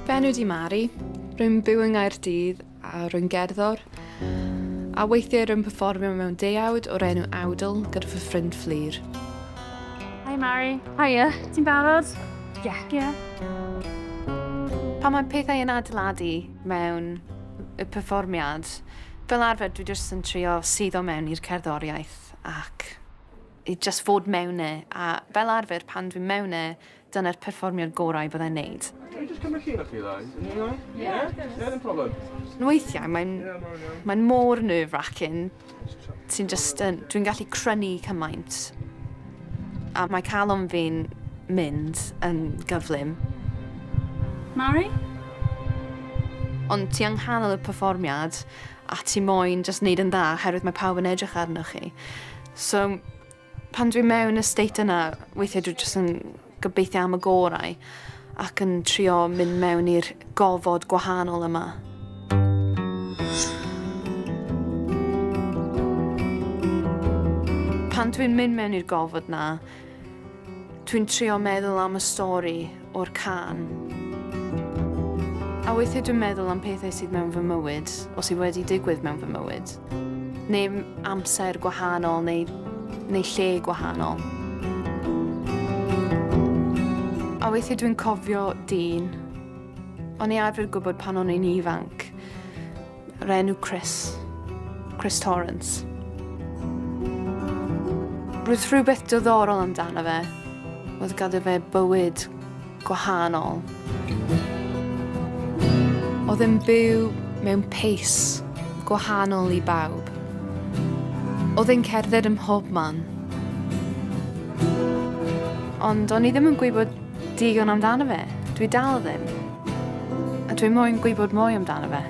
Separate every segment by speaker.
Speaker 1: Fy enw di Mari, rwy'n byw yng Nghaerdydd a rwy'n gerddor, a weithiau rwy'n perfformio mewn deuawd o'r enw Awdl gyda fy ffrind Fflur.
Speaker 2: Hi Mari. Hiya. Ti'n barod?
Speaker 1: Yeah.
Speaker 2: Yeah.
Speaker 1: Pan mae pethau yn adeiladu mewn y perfformiad, fel arfer dwi jyst yn trio suddo mewn i'r cerddoriaeth ac i just fod mewn e, a fel arfer pan dwi'n mewn e, dyna'r perfformiad gorau byddai'n neud.
Speaker 3: Can I just cymryd llun o chi ddau? Is it alright?
Speaker 2: Yeah.
Speaker 3: Yeah, no problem.
Speaker 1: Weithiau mae'n mae'n mor nerve-wracking. Ti'n just yn... Dwi'n gallu crynu cymaint. A mae calon fi'n mynd yn gyflym.
Speaker 2: Mari?
Speaker 1: Ond ti yng nghanol y perfformiad a ti moyn just neud yn dda oherwydd mae pawb yn edrych arnoch chi. So, pan dwi mewn y state yna, weithiau dwi jyst yn gobeithio am y gorau ac yn trio mynd mewn i'r gofod gwahanol yma. Pan dwi'n mynd mewn i'r gofod na, dwi'n trio meddwl am y stori o'r cân. A weithiau dwi'n meddwl am pethau sydd mewn fy mywyd, o sydd wedi digwydd mewn fy mywyd. Neu amser gwahanol, neu, neu lle gwahanol. A weithiau dwi'n cofio dyn. O'n i arfer gwybod pan o'n i'n ifanc. Yr enw Chris. Chris Torrance. Roedd rhywbeth diddorol amdano fe. Oedd ganddo fe bywyd gwahanol. Oedd e'n byw mewn pace gwahanol i bawb. Oedd e'n cerdded ym mhob man. Ond o'n i ddim yn gwybod digon amdano fe. Dwi dal ddim. A dwi moyn gwybod mwy amdano fe.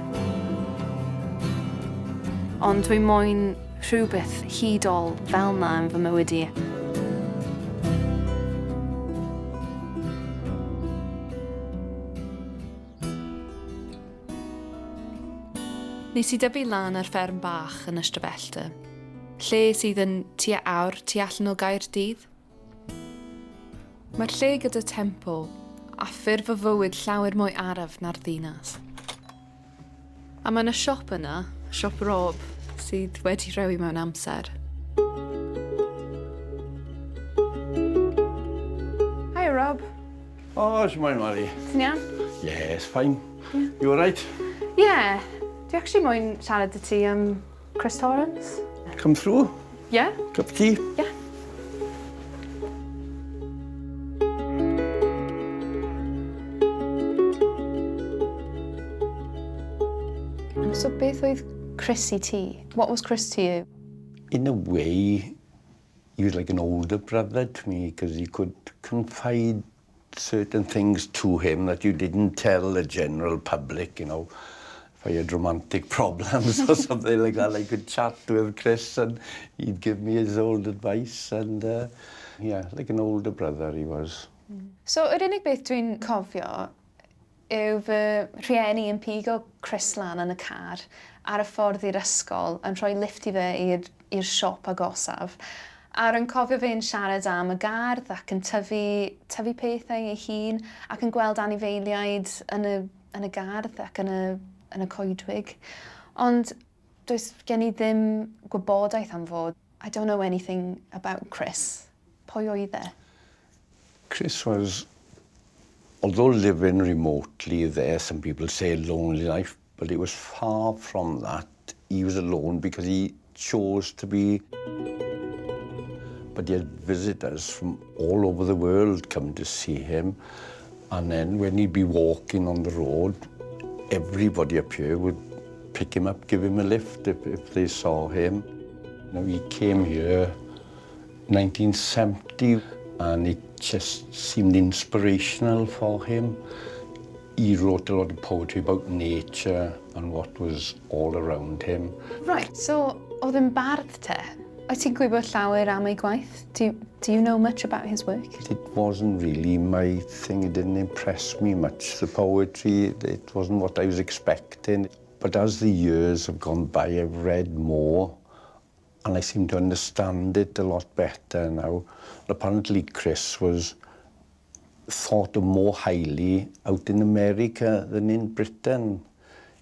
Speaker 1: Ond dwi moyn rhywbeth hudol fel 'na yn fy mywyd i. Nes i dyfu lan ar fferm bach yn Ystradfellte, lle sydd yn tua awr tu allan o Gaerdydd. Mae'r lle gyda tempo a ffurf o fywyd llawer mwy araf na'r ddinas. A mae yna siop yna, siop Rob, sydd wedi rhewi mewn amser. Hi Rob.
Speaker 4: O, oh, shwmae Mari.
Speaker 1: Ti'n iawn?
Speaker 4: Yes, fine. Yeah. You alright?
Speaker 1: Yeah. Dwi actually moyn siarad 'da ti am Chris Torrance.
Speaker 4: Come through.
Speaker 1: Yeah?
Speaker 4: Cup of tea?
Speaker 1: Yeah. So beth oedd Chris i ti? What was Chris to you?
Speaker 4: In a way, he was like an older brother to me because he could confide certain things to him that you didn't tell the general public, you know. If I had romantic problems or something like that, I could chat with Chris and he'd give me his old advice and, uh, yeah, like an older brother he was.
Speaker 1: So, yr unig beth dwi'n cofio yw fy rhieni yn pigo Chris lan yn y car ar y ffordd i'r ysgol yn rhoi lifft i fe i'r i'r siop agosaf. A rwy'n cofio fe'n siarad am y gardd ac yn tyfu tyfu pethau ei hun ac yn gweld anifeiliaid yn y yn y gardd ac yn y yn y coedwig. Ond does gen i ddim gwybodaeth am fod. I don't know anything about Chris. Pwy oedd e?
Speaker 4: Chris was, although living remotely there, some people say lonely life, but it was far from that. He was alone because he chose to be. But he had visitors from all over the world come to see him. And then when he'd be walking on the road, everybody up here would pick him up, give him a lift if, if they saw him. You know, he came here 1970 and it just seemed inspirational for him. He wrote a lot of poetry about nature and what was all around him.
Speaker 1: Right, so oedd yn bardd te? Wyt ti'n gwybod llawer am ei gwaith? Do, do you know much about his work?
Speaker 4: It wasn't really my thing. It didn't impress me much, the poetry. It wasn't what I was expecting. But as the years have gone by, I've read more and I seem to understand it a lot better now. Apparently Chris was thought of more highly out in America than in Britain.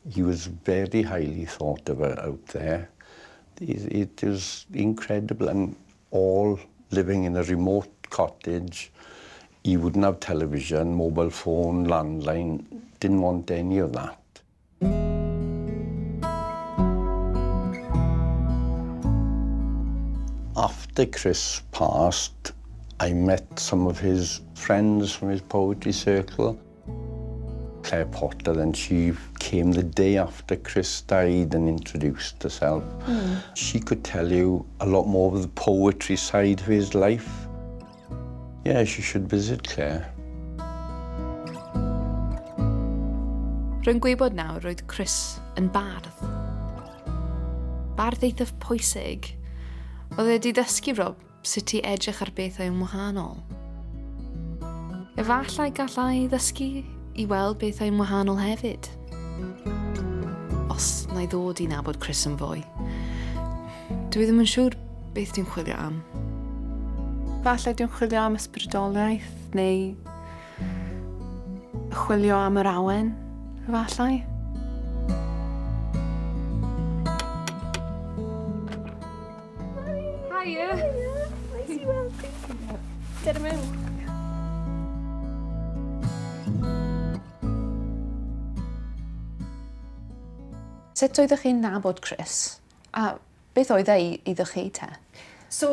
Speaker 4: He was very highly thought of out there. It, it is incredible. And all living in a remote cottage. He wouldn't have television, mobile phone, landline, didn't want any of that. After Chris passed, I met some of his friends from his poetry circle. Claire Potter, then she came the day after Chris died and introduced herself. Mm. She could tell you a lot more of the poetry side of his life. Yeah, she should visit Claire.
Speaker 1: Rwy'n gwybod nawr roedd Chris yn bardd. Bardd eithaf pwysig. Oedd e wedi ddysgu Rob sut i edrych ar bethau yn wahanol. Efallai gallai ddysgu i weld bethau yn wahanol hefyd. Os na i ddod i nabod Chris yn fwy. Dwi ddim yn siŵr beth dwi'n chwilio am. Falle dwi'n chwilio am ysbrydoliaeth neu chwilio am yr awen, efallai.
Speaker 2: Hiya.
Speaker 5: Nice i weld ti. Dere mewn.
Speaker 1: Sut oeddech chi'n nabod Chris? A beth oedd e iddo chi te?
Speaker 5: So,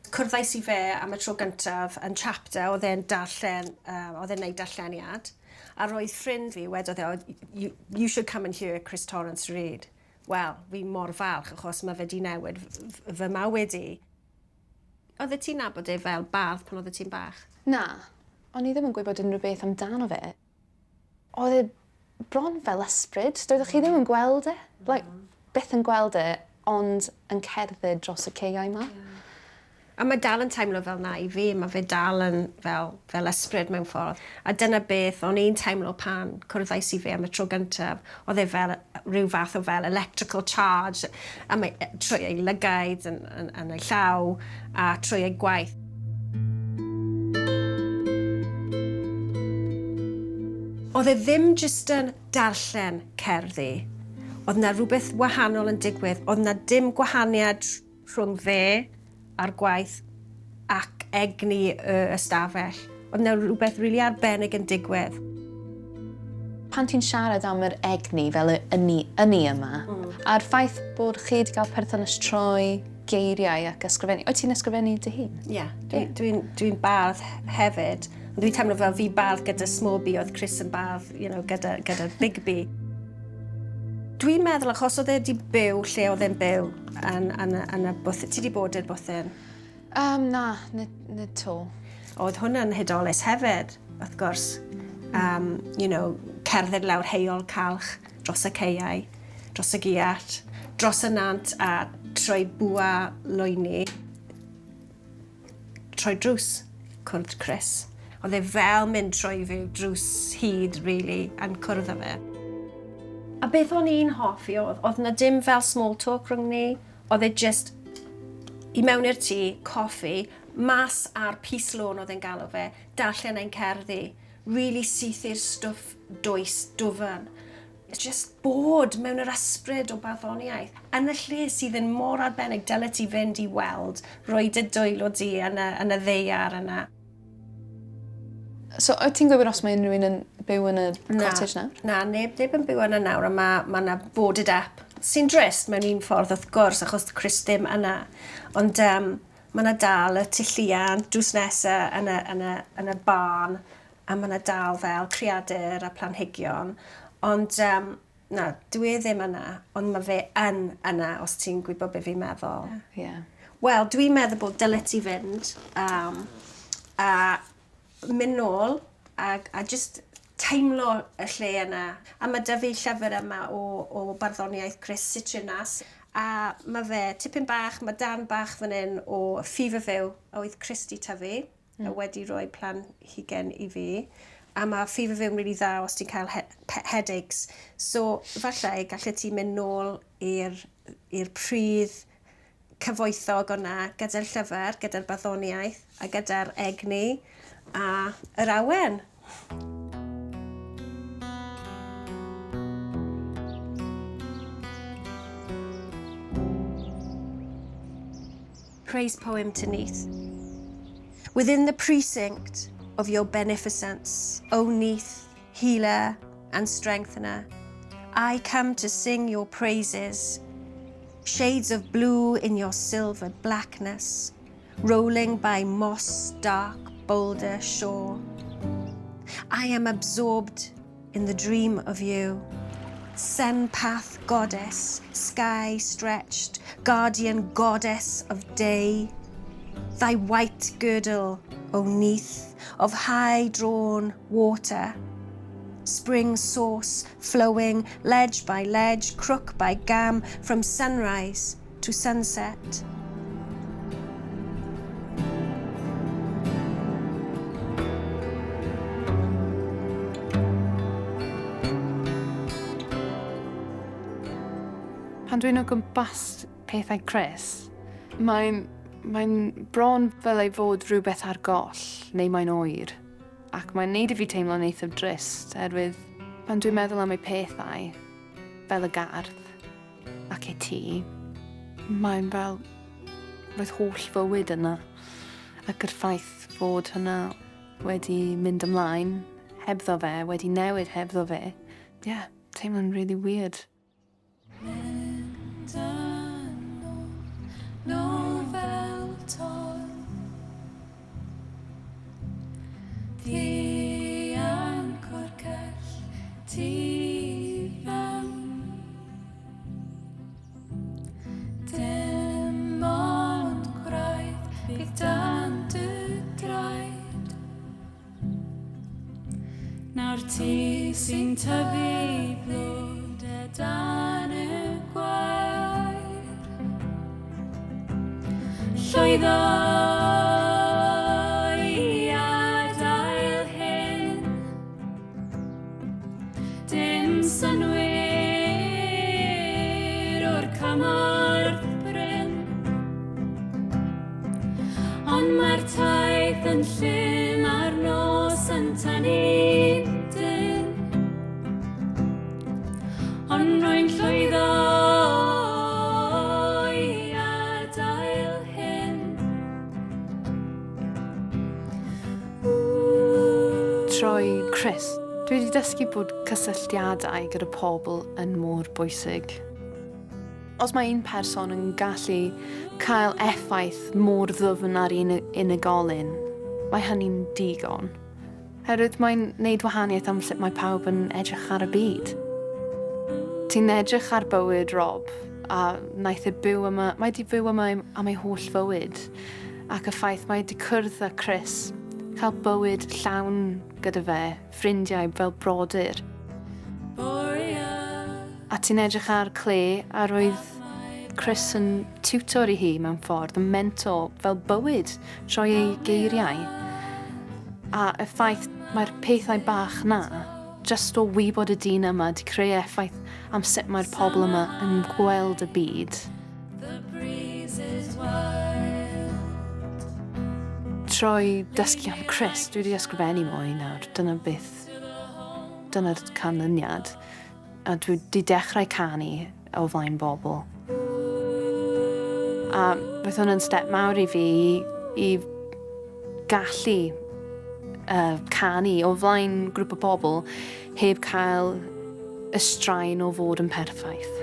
Speaker 5: cwrddais i fe am y tro gyntaf yn chapter, oedd e'n darllen, oedd e'n neud darlleniad, a roedd ffrind fi wedodd e, oh, you, you should come and hear Chris Torrance read. Wel, fi mor falch achos mae fe 'di newid fy mywyd i. Oeddet ti'n nabod e fel bardd pan oeddet ti'n bach?
Speaker 1: Na, o'n i ddim yn gwybod unrhyw beth amdano fe. Oedd e bron fel ysbryd, doeddech chi ddim yn gweld e. Like, byth yn gweld e, ond yn cerdded dros y caeau 'ma.
Speaker 5: A mae dal yn teimlo fel 'na i fi, mae fe dal yn fel, fel ysbryd mewn ffordd. A dyna beth o'n i'n teimlo pan cwrddais i fe am y tro gyntaf. Oedd e fel rhyw fath o fel electrical charge a mae, trwy ei lygaid yn, yn, yn ei llaw a trwy ei gwaith. Oedd e ddim jyst yn darllen cerddi. Oedd 'na rhywbeth wahanol yn digwydd. Oedd 'na dim gwahaniad rhwng fe a'r gwaith ac egni y ystafell. Oedd 'na rhywbeth rili arbennig yn digwydd.
Speaker 1: Pan ti'n siarad am yr egni, fel y ynni, ynni yma, mm. a'r ffaith bod chi wedi cael perthynas trwy geiriau ac ysgrifennu. Wyt ti'n ysgrifennu dy hun?
Speaker 5: Ie, yeah, dwi'n dwi, dwi, dwi bardd hefyd. Ond dwi'n teimlo fel fi bardd gyda small b, oedd Chris yn bardd you know, gyda, gyda big B. Dwi'n meddwl achos oedd e wedi byw lle oedd e'n byw yn, yn, yn y bwthyn. Ti wedi bod i'r bwthyn?
Speaker 1: Um, na, nid, nid to.
Speaker 5: Oedd hwnna'n hudolus hefyd, wrth gwrs. Um, you know, cerdded lawr heol calch dros y caeau, dros y giat, dros y nant a trwy bwa lwyni. Troi drws, cwrdd Chris. Oedd e fel mynd trwy fyw drws hud, really, yn cwrdd â fe. A beth o'n i'n hoffi oedd, oedd na dim fel small talk rhwng ni, oedd e just i mewn i'r tŷ, coffi, mas ar peace lawn oedd e'n galw fe, darllen ein cerddi, really syth i'r stwff dwys, dwfn. Jyst bod mewn yr ysbryd o barddoniaeth yn y lle sydd yn mor arbennig, dylet ti fynd i weld, rhoi dy dwylo di yn y, yn y ddaear yna.
Speaker 1: So, wyt ti'n gwybod os mae unrhyw un yn byw yn y cottage nawr?
Speaker 5: Na, neb, neb yn byw yna nawr, a mae ma 'na boarded up. Sy'n drist mewn un ffordd, wrth gwrs, achos Chris ddim yna. Ond um, mae 'na dal y tylluan drws nesa yn y, yn y, yn y barn, a mae 'na dal fel creadur a planhigion. Ond um, na, dwi e ddim yna, ond mae fe yn yna, os ti'n gwybod beth fi'n meddwl.
Speaker 1: Ie. Yeah.
Speaker 5: Wel, dwi'n meddwl bod dylet ti fynd um, a mynd nôl a, a just teimlo y lle yna. A mae 'da fi llyfr yma o, o barddoniaeth Chris Citrinas a mae fe tipyn bach, mae darn bach fan hyn o Feverfew oedd Chris 'di tyfu. Mm. A wedi rhoi planhigen i fi. A mae Feverfew yn really dda os ti'n cael he headaches. So falle gallet ti mynd nôl i'r pridd, cyfoethog o'na gyda'r llyfr, gyda'r barddoniaeth a gyda'r egni a yr awen. Praise poem to Neath. Within the precinct of your beneficence, O Neath, healer and strengthener, I come to sing your praises. Shades of blue in your silvered blackness, rolling by moss dark boulder shore. I am absorbed in the dream of you. Sun path goddess, sky stretched, guardian goddess of day. Thy white girdle, O Neath, of high drawn water. Spring source flowing ledge by ledge, crook by gam, from sunrise to sunset.
Speaker 2: Pan dwi'n o gwmpas pethau Chris, mae'n mae bron fel ei fod rhywbeth ar goll, neu mae'n oer. Ac mae'n neud i fi teimlo'n eithaf drist, erwydd pan dwi'n meddwl am ei pethau, fel y gardd, ac ei tŷ, mae'n fel roedd holl fywyd yna. Ac yr ffaith fod hynna wedi mynd ymlaen hebddo fe, wedi newid hebddo fe, yeah, teimlo'n really weird.
Speaker 6: Mynd yn ôl, nôl fel torf. Ddianc o'r cell tu fewn. Dim ond gwraidd bydd dan dy draed. Nawr ti sy'n tyfu blode dan y gwair. Llwyddo i adael hyn. Dim synnwyr o'r cymorth brin. Ond mae'r taith yn llym a'r nos yn tynnu dyn. Ond rwy'n llwyddo i adael hyn.
Speaker 2: Trwy Chris, dwi wedi dysgu bod cysylltiadau gyda pobl yn mor bwysig. Os mae un person yn gallu cael effaith mor ddwfn ar un unigolyn, mae hynny'n digon. Herwydd mae'n neud wahaniaeth am sut mae pawb yn edrych ar y byd. Ti'n edrych ar bywyd Rob, a wnaeth e byw yma, mae di byw yma am ei holl fywyd. Ac y ffaith mae di cwrdd â Chris, cael bywyd llawn gyda fe, ffrindiau fel brodyr. A ti'n edrych ar Claire, a roedd Chris yn tutor i hi mewn ffordd, yn mentor fel bywyd trwy ei geiriau. A y ffaith mae'r pethau bach na, just o wybod y dyn yma di creu effaith am sut mae'r pobl yma yn gweld y byd.
Speaker 6: The breeze is wild.
Speaker 2: Trwy dysgu am Chris, dwi wedi ysgrifennu mwy nawr. Dyna beth, dyna'r canlyniad. A dwi wedi dechrau canu o flaen bobl. A roedd hwn yn step mawr i fi i gallu canu o flaen grŵp o bobl heb cael y straen o fod yn perffaith.